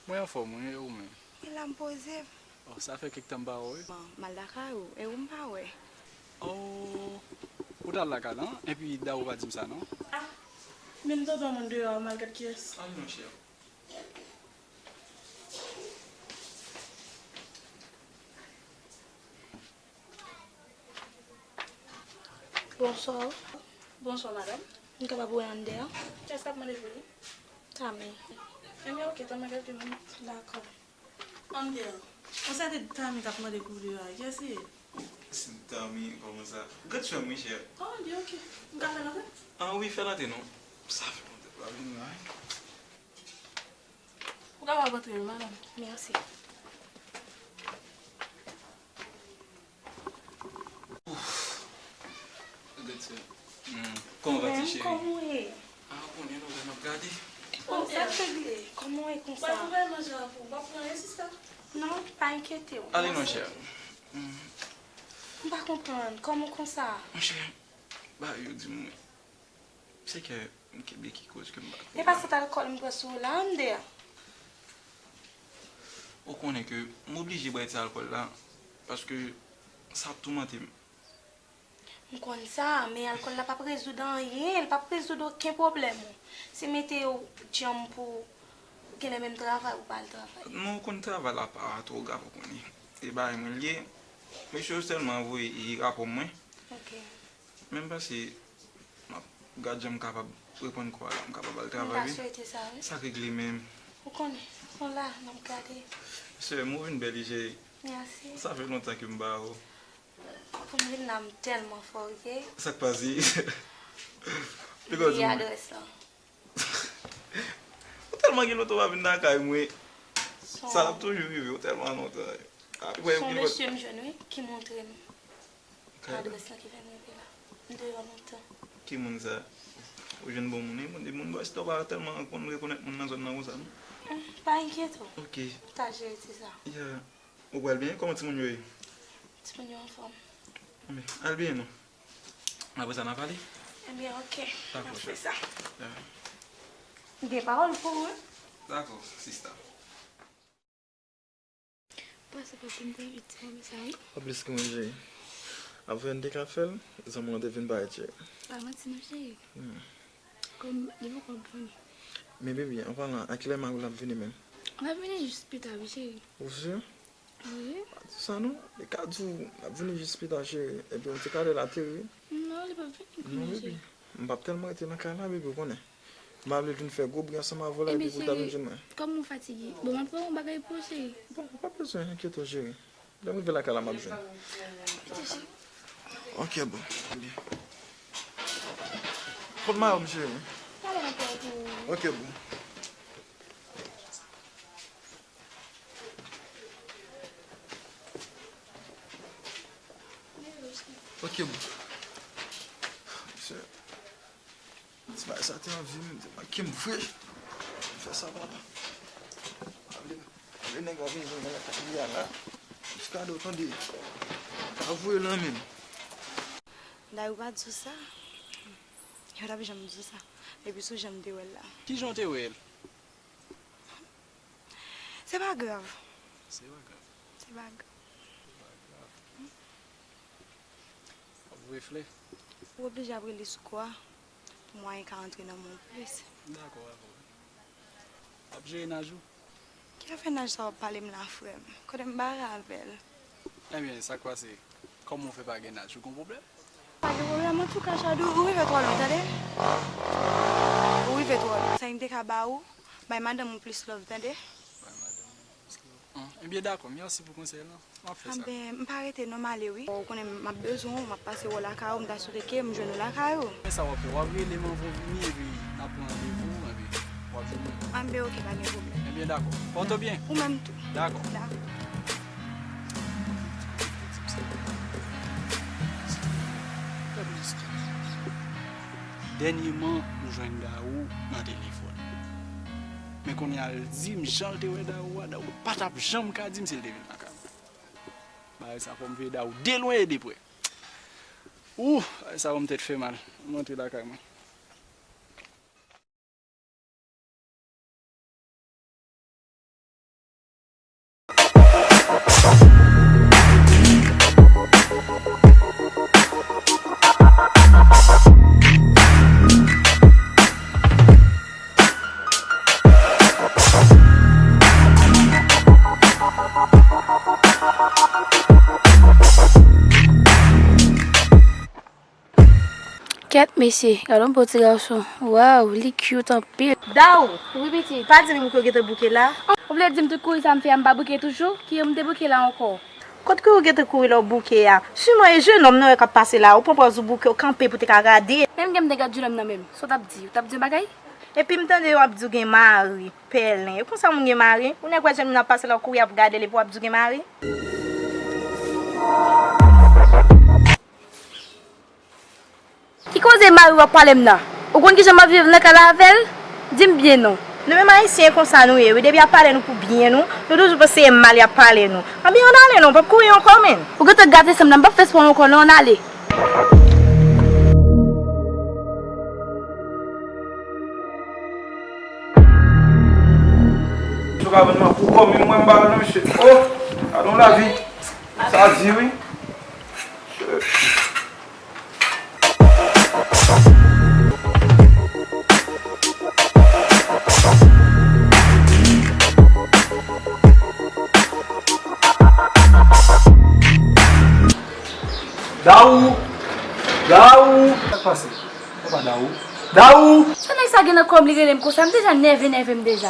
Mwen anfòm, wi, e ou menm? Mwen la, m poze m. O, sa fè kèk tan m pa wè w, wi. Bon, m al lakay ou, e ou m pa wè. O, ou t al lakay la, epi Daou pa di m sa, non? Ah, men m tande yon moun deyò a, m al gad kiyès. Ale, monchè. Bonswa. Bonswa, madanm. M kapab wè anndan an? Kiyès k ap mande pou li? Tami. Ebyen, ok, tann mwen kèlke minit. Dakò. Anndan an. Yon sèten Tami k ap mande pou li a. Kiyès li ye? Se Tami, kòman sa? Gad chè mwen, chè. Oh, ebyen, ok. M ka fè l antre? Ah wi, fè l antre non. Sa fè lontan l pa vin la, wi. Ou kapab antre wi, madanm. Mèsi. Ouf. Gad sa. Hmm. Kòman w va, ti cheri? Kòman w ye? Ah, ou konnen nou la n ap gade. Oh, sa k regle? Kòman w ye konsa? Mwen pou bay manje a pou ou. W ap pran yon sista? Non, pa enkyete w. Ale non, chè. Hmm. M pa konprann. Kòman w konsa? Monchè, bagay yo di m, wi. Se kè m kenbe ki koz ke m pa konprann. E pa sèt alkòl m pran sou ou la, Ander? Ou konnen ke m oblije bwè ti alkòl la, paske sa ap toumante m. M konn sa, men alkòl la p ap rezoud anyen, l p ap rezoud okenn pwoblèm ou. Se mete w djanm pou w genlè menm travay ou pa al travay. Non, ou konn travay la pa twò grav, ou konnen. E bagay mwen l ye. Mesye yo sèlman voye rapò mwen. Ok. Men m panse m ap gad jan m kapab reponn kò a la, m kapab al travay, wi. M ta swete sa, wi. Sa k regle menm? Ou konnen, nou la, n ap gade. Sè, m ou vin bèl, wi, cheri. Mèsi. Sa fè lontan ke m ba ou. Pou m vin la, m tèlman fò, ok? Sa k pase? Li koz mwen. Adrès lan. Ou tèlman gen lontan w pa vin lakay mwen. Sa ap toujou rive, ou tèlman lontan. Son mesye m jwenn, wi, ki montre m adrès lan ki fè m rive la. M deyò lontan. Ki moun sa? Ou jwenn bon moun, wi, moun, moun bò Sitò pa tèlman konn rekonèt moun nan zòn nan konsa, non? Hmm, pa enkyete w. Ok. M ta jere ti sa. Ya. Ou pral byen? Kòman timoun yo ye? Timoun yo anfòm. Anben, al byen non. Apre sa, n a pale? Ebyen, ok. Dakò, chè. N ap fè sa. Ya. M gen pawòl pou ou, wi. Dakò, sista. Pase pa pou m te envite w, sa wi. Pa plis ke mwen, cheri. Apre n te ka fè l, zanmi w te vin parèt, cheri. Pa manti non, cheri. Hmm. Kòm li poko ap vini. Men baby, an palan, a kilè mari w ap vini menm? L ap vini jis pita, wi, cheri. Ou si? Wi. Pa di sa non. Li ka di w l ap vini jis pita, cheri. Epi w te ka lè l ateri. Non, li p ap vini kounye a, cheri. Non, baby. M p ap tèlman rete nan kay la, baby, ou konnen. M pa vle vin fè gwo bri ansanm avè w la, epi pou w ta vin jwenn mwen. Kòm ou fatige. Bon, m ap pran yon bagay pou ou, cheri. Bon, pa bezwen enkyete w, cheri. Lè m rive lakay la, m ap jwenn. Ok, cheri. Ok, bon. Ebyen. Pot mayo m, cheri. Talè m ap pran pou ou. Ok, bon. Ok, bon. Mesye, ti bagay sa te anvi m, te manke m vre. M fè sa, papa. Ale, ale nèg la vin jwenn mwen lakay li a la. Ti kado, tande. Pa voye l nan men m. Dayou pa di w sa. Yo t ap janm di w sa. Depi sou jan m te wè l la. Kijan w te wè l? Se pa grav. Se pa grav. Se pa grav. Se pa grav. W ap voye flè? Ou oblije ap rele sou kò a pou mwayen ka antre nan men w plis. Dakò avè w. W ap jere naj ou? Ki afè naj sa w ap pale m la, frè m? Kote m bare avè l? Ebyen, sa k pase? Kòman w fè pa gen naj? Ou gen pwoblèm? Pa gen pwoblèm, antouka, Chadou, ou rive twò lwen, tande? Ou rive twò lwen. Sa m te ka ba ou, bay madanm ou plis love, tande? Bay madanm ou plis love. An, ebyen, dakò, mèsi pou konsèy lan. M ap fè sa. Anben, m pa rete non, m ale wi. Ou konnen m ap bezwen w, m ap pase wè w lakay ou, m ta swete ke m jwenn ou lakay ou. Men sa w ap fè, w ap rele m anvan w vini, epi n ap pran randevou, epi w ap jwenn mwen. Anben, ok, pa gen pwoblèm. Ebyen, dakò. Pòte w byen. Ou menm tou. Dakò. Dakò. Dènyèman, m jwenn Dayou nan telefòn. Men kounye a, l di m jan l te wè Dayou a, Dayou pa t ap janm ka di m si l te vin lakay mwen. Bagay sa, fò m veye Dayou de lwen e de prè. Ou, bagay sa, fò m tèt fè mal. M rantre lakay mwen. Kèt, mesye, gade yon bon ti gason. Waw, li cute anpil. Daw, wi pitit. Pa di m pou ke w gentan bouke la. Ou vle di m tout kouri sa m fè a m pa bouke toujou? Ki yo m te bouke la ankò? Kot kouri w gentan kouri lè w bouke a? Siman e jenòm nan wè k ap pase la, ou pran pòz ou bouke, ou kanpe pou te ka gade. Menm gen m te gad jenòm nan menm. Sa w t ap di? Ou t ap di yon bagay? Epi m tande w ap di w gen mari, pèlen. E konsa moun gen mari? Ou nèk wè jenòm nan ap pase la, w kouri ap gade l epi w ap di w gen mari? Ki koze mari w ap pale m nan? Ou konn kijan m ap viv nan kay la avè l? Di m byen non. Nou menm Ayisyen e konsa nou ye wi, depi y ap pale nou pou byen nou, nou toujou panse e mal y ap pale nou. Anben ann ale non, w p ap kouri ankò menm. Ou gentan gate san m nan, m p ap fè espwa ankò non, ann ale. Sou ka vann mwen pou kò m, mwen m pa wè non mesye. Oh, gade yon lavi. Sa di wi. Mesye. Daou! Daou! Sa k pase? Papa Daou! Daou! Sa nèg sa gen nan kò m li rele m konsa? M deja nève, nève m deja.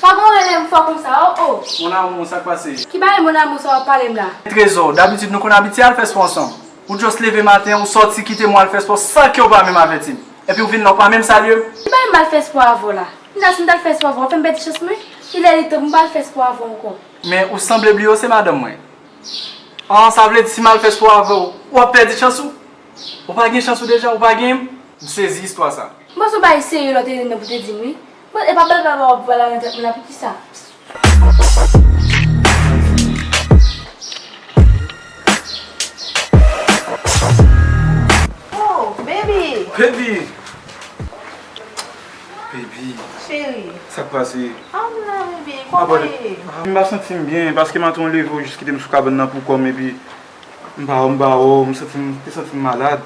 Sa gon rele m fò konsa, oh, oh. Mon amour, sa k pase? Ki bagay mon amour sa w ap pale m la? Trezò, dabitid nou konn abitye al fè spò ansanm. Ou just leve maten, ou sòti kite mwen al fè spò san ke w pa menm avèti m. Epi w vin la, w pa menm salye m. Ki bagay m al fè spò avè w la? Kounya si m t al fè spò avè w, w ap fè m pèdi chans mwen. Kilè li tan pou m pa al fè spò avè w ankò? Men ou sanble bliye w se madanm mwen. An, sa vle di si m al fè spò avè w, w ap pèdi chans ou? Ou pa gen chans ou deja, ou pa gen m? M sezi istwa sa. M panse w bay serye lè w te rele m nan pou te di m wi. Bon, e pa bèl baba w ap pale nan tèt mwen la, poukisa? Oh, baby! Baby! Baby! Cheri. Sa k pase? Ah, m la, baby. Kòman w ye? Ah, m pa santi m byen, paske maten w leve w jis kite m sou kabann nan pou kò m, epi m pa wè w, m pa wè w, m santi m, te santi m malad.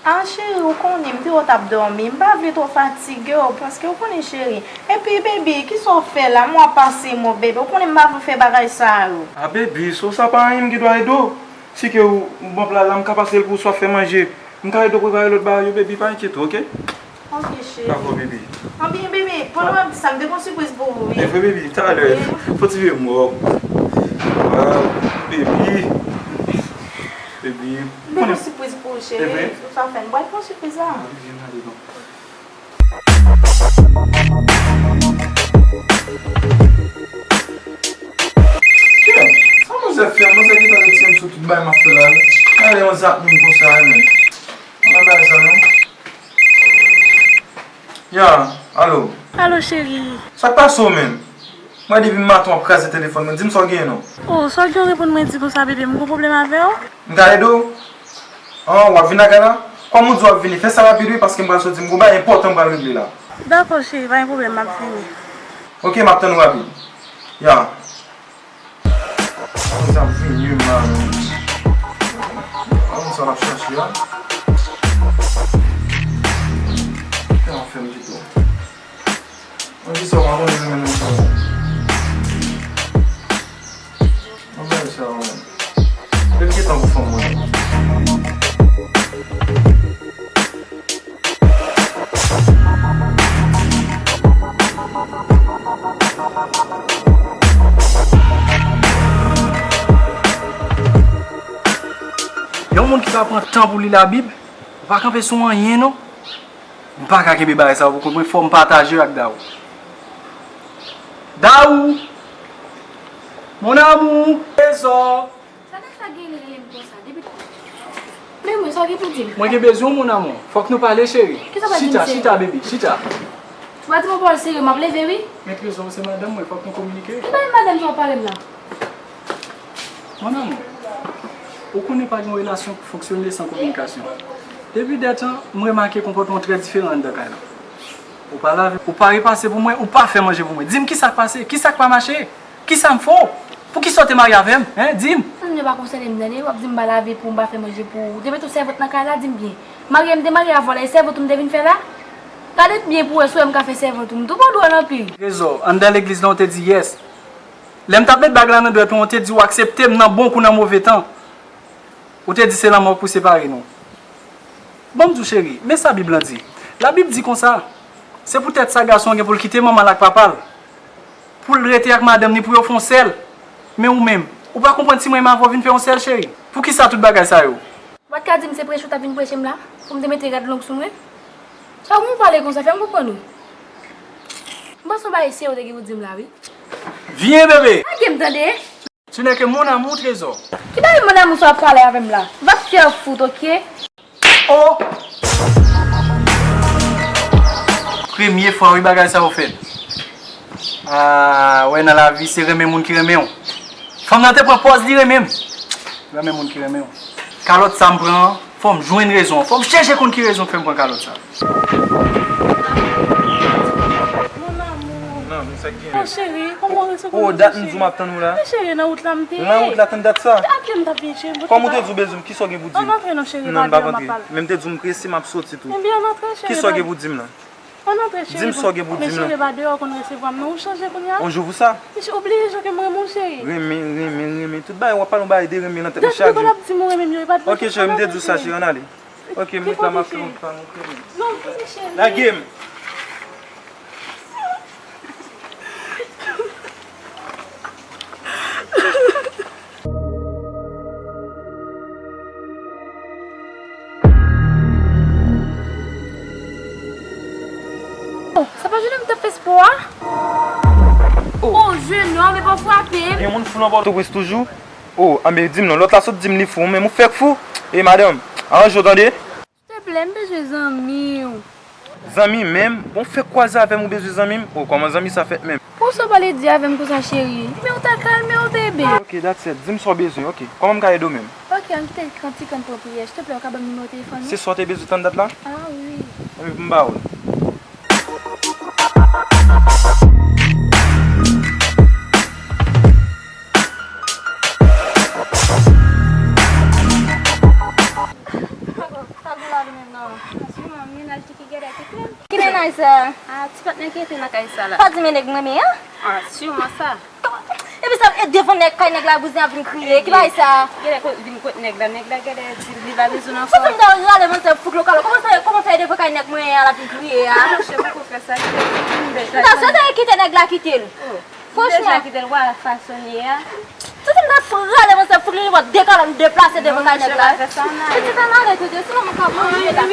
Ah, cheri, ou konnen, m te wè w t ap dòmi. M pa vle twò fatige w, paske ou konnen, cheri. Epi, baby, kisa w fè la? Mwa pase mò, baby. Ou konnen m pa vle w fè bagay sa yo. Ah, baby, so sa pa anyen, m gen dwa ede w. Si ke ou, ou ban pla la, m ka pase l pou w, swa fè manje. M ka ede w prepare lòt bagay yo, baby, pa enkyete w, oke? Ok, cheri. Dakò, baby. Anbyen, baby, pandan w ap di sa, m te gon sipriz pou ou, wi. E vre, baby, talè. Wi. Fò ti vye mò. Ah, baby. Baby. M te gon sipriz pou ou, cheri. E vre? Ou sa fè m bwè pou sipriz la. Ah, baby, m ale non. Kè, sa manzè fè? Manzè gentan retire m sou tout bagay m ap fè la, wi. Gade yon zak moun konsa, wi, men. Mwen pa bay sa non. Ya, alo. Alo, cheri. Sa k pase w menm? Mwen depi maten w ap kraze telefòn mwen, di m sa w genyen non. Oh, sa w gen w reponn mwen di konsa, bebe, m gon pwoblèm avè w? M ka ede w? An, w ap vin lakay la? Kòm ou di w ap vini, fè sa rapid wi, paske m pral soti, m gon bagay enpòtan m pral regle la. Dakò, cheri, pa gen pwoblèm, m ap vini. Ok, m ap tann ou rapid. Ya. Sa vini mal. Pa konn sa l ap chache a. Fè anfèm ditou. Mwen di sa w pa konnen renmen moun sa yo. Mwen bay sa yo menm. Lè l gentan pou fanm mwen. Yon moun ki pa pran tan pou li Labib, ou pa kanpe sou anyen non. M pa ka kenbe bagay sa yo pou kont mwen, fò m pataje yo ak Daou. Daou! Mon amour! Trezò! Sa nèg sa gen li rele m konsa depi. Men mwen, sa w gen pou di m? Mwen gen bezwen w, mon amour. Fòk nou pale, cheri. Kisa w pral di m, cheri? Chita, chita, baby, chita. Ou pa di m yon pawòl serye, m ap leve, wi. Men Trezò, ou se madanm mwen, fòk nou kominike. Ki bagay madanm sa w pale m la? Mon amour, ou konnen pa gen yon relasyon k fonksyone san kominikasyon. Depi dètan, m remake konpòtman w trè diferan anndan kay la. Ou pa lave, ou pa repase pou mwen, ou pa fè manje pou mwen. Di m kisa k pase, kisa k pa mache? Kisa m fè w? Poukisa w te marye avè m? Hein, di m. Sa m di yo pa konsène m, tande. W ap di m pa lave pou w, m pa fè manje pou ou. Ou te mete yon sèvant nan kay la, di m byen. Marye m te marye avè w la, e sèvant ou m te vin fè la? Gade byen pou w wè si w wè m ka fè sèvant ou. M tou pa dwòl anpil. Trezò, anndan legliz la, w te di yes. Lè m t ap met bag la nan dwèt ou, w te di w aksepte m nan bon kou nan move tan. Ou te di se lanmò k pou separe nou. Ban m di w, cheri, men sa Bib lan di. Labib di konsa, se poutèt sa gason an gen pou l kite manman l ak papa l, pou l rete ak madanm ni, pou yo fè yon sèl. Men ou menm, ou pa konprann si mwen menm avè w vin fè yon sèl, cheri? Poukisa tout bagay sa yo? Ou pa t ka di m se preche w t ap vin preche m la, pou m te mete rad long sou mwen? Sa w konn pale konsa, fè m konprann ou. M panse yon bagay serye w te gen pou di m la, wi. Vyen, bebe! Lage m, tande! Tu n'es que mon amour, Trezò. Ki bagay mon amour sa w ap pale avè m la? Va te fè fout, oke? Oh! Premye fwa wi bagay sa yo fèt. Ah, wè nan lavi se renmen moun ki renmen w. Fanm nan te pran pòz li renmen m. Renmen moun ki renmen w. Kalòt sa m pran an, fò m jwenn rezon an. Fò m chèche konn ki rezon k fè m pran kalòt sa. Mon amour. Non, men sa k gen. Oh, cheri, kòman w rete konn... Oh, dat m di w m ap tann ou la. Men cheri, nan wout la m te ye. Nan wout la, tann dat sa. Aklè m t ap vin, cheri, m pote... Kòm ou te di w bezwen m, kisa w gen pou di m? Ann antre non, cheri, pa gen anpil pale. Non, m p ap antre. Men m te di w m prese, m ap soti tou. Ebyen, ann antre, cheri. Kisa w gen pou di m la? Ann antre, cheri. Di m sa w gen pou di m nan. Men cheri, e pa deyò w konn resevwa m, non. Ou chanje kounye a? On jou pou sa. Misye, ou bliye jan ke m renmen w, cheri. Renmen, renmen, renmen. Tout bagay, w ap pale yon bagay de renmen nan tèt mwen chak jou. Dat nou konn ap di m ou renmen m yo, e pa t... Ok, cheri, m te di w sa, cheri, ann ale. Ok, m ret la, m ap fè yon pa, m ap fè yon... Non, vini, cheri. Lage m. Oh, sa pa jodi m t ap fè spò a? Oh, jenòm, epa w frape m. Gen moun fou nan Pòtoprens toujou? Oh, anben di m non, lòt la sot di m li fou, menm ou fèk fou. E madanm, aranje w tande. Silteplè, m bezwen zanmi w. Zanmi menm? Bon, fèk kwaze avè m, ou bezwen zanmi m? Oh, kòman zanmi sa fèt menm? Pou sa w pale di avè m konsa, cheri? Men ou ta kalme w, bebe. Ok, that's it. Di m sa w bezwen, ok. Kòman m ka ede w menm? Ok, ann kite kantik, ann pran priyè. Silteplè, ou ka ban m nimewo telefòn ou? Se sa w te bezwen tann dat la? Ah wi. Anben pou m ba w l. Sa gen la li menm nan? Aswè, mennaj li ki genlè kite l. Ki mennaj sa? Ah, ti patnè ki rete nan kay sa la. Pa di men nèg m renmen an? Ah, siman sa. Epi sa, e devan nèg, kay nèg la, bouzen ap vin kriye. Ki bagay sa? Genlè ko-, vin kot nèg la, nèg la genlè di li pa bezwen nan kò. Sa fè m ta rale manzè fouk lokal. Kòman fè, kòman fè e devan kay nèg mwen an l ap vin kriye a? Ah, monchè, poko fè sa, kite l. M ta swete kite nèg la kite l. Oh. Franchman. Deja kite l, wè fason l ye a. Tout moun ap rale mwen se fout li, li pran de kalòt deplase devan kay nèg la. Pitit an ale tou de, sinon mwen ka manje la.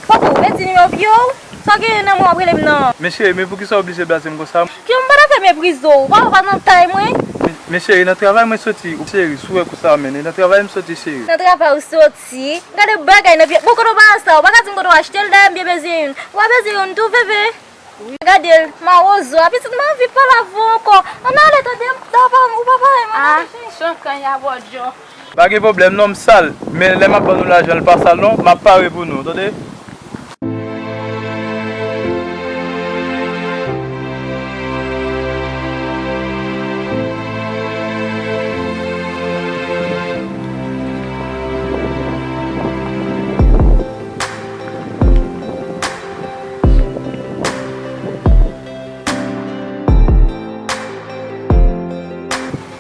Poko, ou pèdi nimewo pye w? Sa w genyen nan men w ap rele m nan? Men cheri, men poukisa w oblije blaze m konsa? Pye m pa ta fè meprize w, ou pa wè w pa nan tay mwen? Men, men cheri, nan travay mwen soti, cheri, si w wè kou sa a, men, e nan travay m soti, cheri. Nan travay ou soti? Gade bagay nan pye, bon, kote w pa sa, ou pa ka di m kote w achte l, dayè m byen bezwen youn. Ou pa bezwen youn tou, bebe? Gade l, mawozo a, pitit m anvi pale avè w ankò. Ann ale tande, m ta pa, ou pa pale mwen. Ah, chan kanya bòdjò. Pa gen pwoblèm non, m sal, men lè m ap ban nou lajan, l pa sal non, m ap pare pou nou, tande?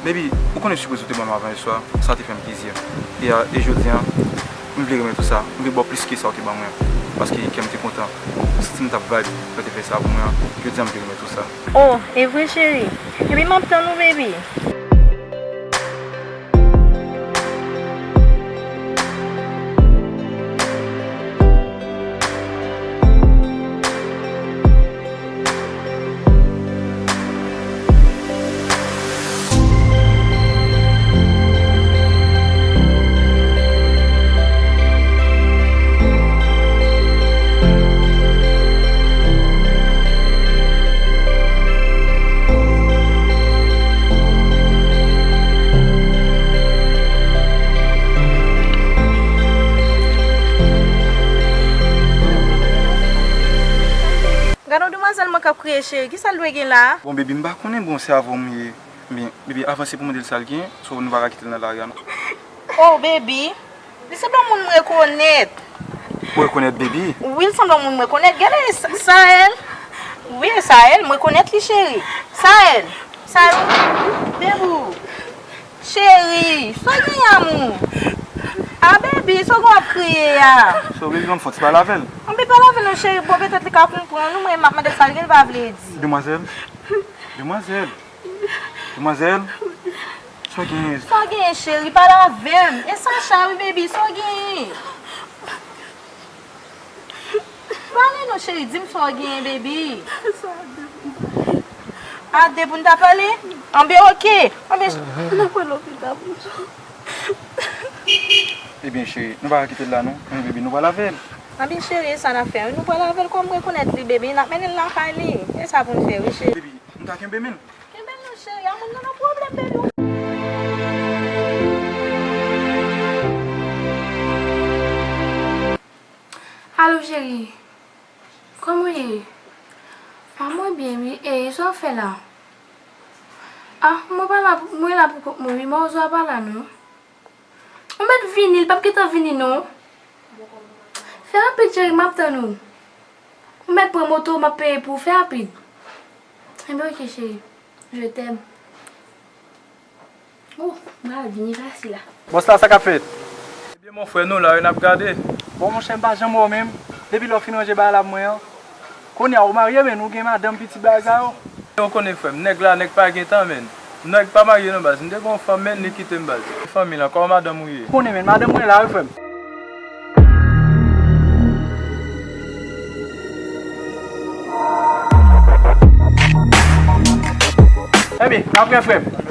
Baby, ou konnen sipriz ou te ban m avan yè swa, sa te fè m plezi. E, e jodi a, m vle remèt ou sa. M vle ba w plis ke sa w te ban mwen an. Paske kè m te kontan. M santi m t ap vibe lè w te fè sa pou mwen an. Jodi a, m vle remèt ou sa. Oh, e vre, cheri? Ebyen, m ap tann ou, baby. Gade yon demwazèl mwen k ap kriye, cheri. Kisa l dwe gen la? Bon, baby, m pa konnen, bon, se avè w m ye. Men, baby, avanse pou mande l sa l gen, so nou pa ka kite l nan lari a, non. Oh, baby, li sanble yon moun m rekonèt. Ou rekonèt, baby? Wi, li sanble yon moun m rekonèt. Gade, Sa-, Saël. Wi, Saël, m rekonèt li, cheri. Saël, Saël, bebou. Cheri, sa w gen, amou? A, baby, sa w gen w ap kriye a? So, baby, ban m fè yon ti pale avè l. Ann, pale avè l non, cheri. Bon, petèt li ka konprann ou, mwen, m ap mande l sa l gen, li pa vle di. Demwazèl? Demwazèl? Demwazèl? Sa w gen? Sa w gen, cheri? Pale avè m. E Sacha, wi, baby, sa w gen? Pale non, cheri, di m sa w genyen, baby. A de pou n ta pale? Anben, oke. Anben, ann al pran lopital pou nou. Ebyen, cheri, nou pa ka kite l la, non. Men, baby, nou pral avè l. Anben, cheri, e sa n ap fè, wi. Nou pral avè l, kòm m rekonèt li, baby, n ap mennen l lakay li. E sa pou n fè, wi, cheri. Baby, nou ka kenbe men l. Kenbe l non, cheri, a moun nan nan pwoblèm, baby. Alo, cheri. Kòman w ye? Mwen byen, wi. E sa w fè la? Ah, mwen pa la pou, mwen la pou kont mwen, wi. Mawozo a pa la, non. Ou mèt vini, li p ap gentan vini, non. Fè rapid, cheri, m ap tann ou. Ou mèt pran moto, m ap peye pou ou. Fè rapid. Enben, oke, cheri. Je t'aime. Oh, m pral vini fasil la. Bòs la, sa k ap fèt? Ebyen, mon frè, nou la, wi, n ap gade. Bon, monchè, m pa janm wè w menm. Depi lè w fin ranje bagay la pou mwen an. Kounye a, ou marye, menn, ou gen madanm, pitit, bagay sa yo? Ou konnen, frè m, nèg la, nèg pa gen tan, menn. Nèg pa marye, non, baz. M te gen yon fanm, menn, li kite m, baz. Fanmi lan, kòman madanm ou ye? Ou konnen, menn, madanm mwen la, wi, frè m. Ebyen, apre, frè m.